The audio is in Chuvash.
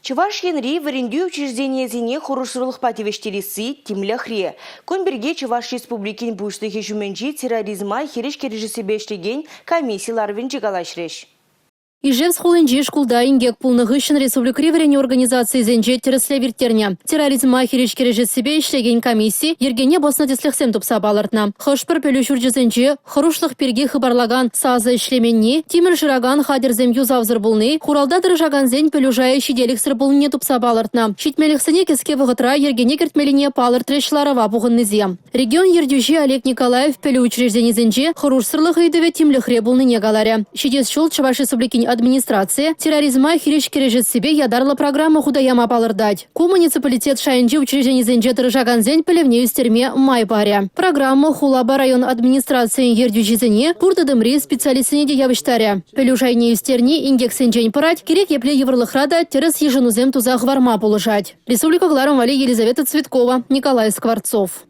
Чӑваш Енри вӗрентӳ учрежденийӗсене хӑрушсӑрлӑхпа тивӗҫтересси тимлӗхре. Кун пирки Чӑваш Республикин Пуҫлӑхӗ ҫумӗнчи терроризма хирӗҫ кӗрешессипе ӗҫлекен комисси ларӑвӗнче калаҫрӗҫ. Ижевск хулинчи шкулта инкек пулнӑ хыҫҫӑн республикӑри вӗренӳ организацийӗсенче тӗрӗслев ирттернӗ. Терроризма хирӗҫ кӗрешессипе ӗҫлекен комисси йӗркене пӑснӑ тӗслӗхсем тупса палӑртнӑ. Хӑш-пӗр пӗлӳ ҫурчӗсенче Хӑрушлӑх пирки хыпарлакан сасӑ ӗҫлеменни, тимӗр шыракан хатӗрсем юсавсӑр пулни, хуралта тӑрӑшакансен пӗлӳ шайӗ ҫителӗксӗр пулнине тупса палӑртнӑ. Ҫитменлӗхсене кӗске вӑхӑтра йӗркене кӗртмеллине палӑртрӗҫ ларӑва пухӑннисем. Регион ертӳҫи Олег Николаев пӗлӳ учрежденисенче хӑрушсӑрлӑх ыйтӑвӗ тимлӗхре пулнине каларӗ. Ҫитес ҫул Чӑваш Республикин администрацийӗ терроризма хирӗҫ кӗрешессипе ятарлӑ программа хута яма палӑртать. Ку муниципалитет шайӗнчи учрежденисенче тӑрӑшакансен пӗлӗвне ӳстерме май парӗ. Программа хулапа район администрацийӗн ертӳҫисене, пур тытӑмри специалистсене те явӑҫтарӗ. Пӗлӳ шайне ӳстерни инкексенчен пӑрать, кирек епле йывӑрлӑхра та тӗрӗс йышӑнусем туса хӑварма пулӑшать. Республика кӑларӑм валли Елизавета Цветкова, Николай Скворцов.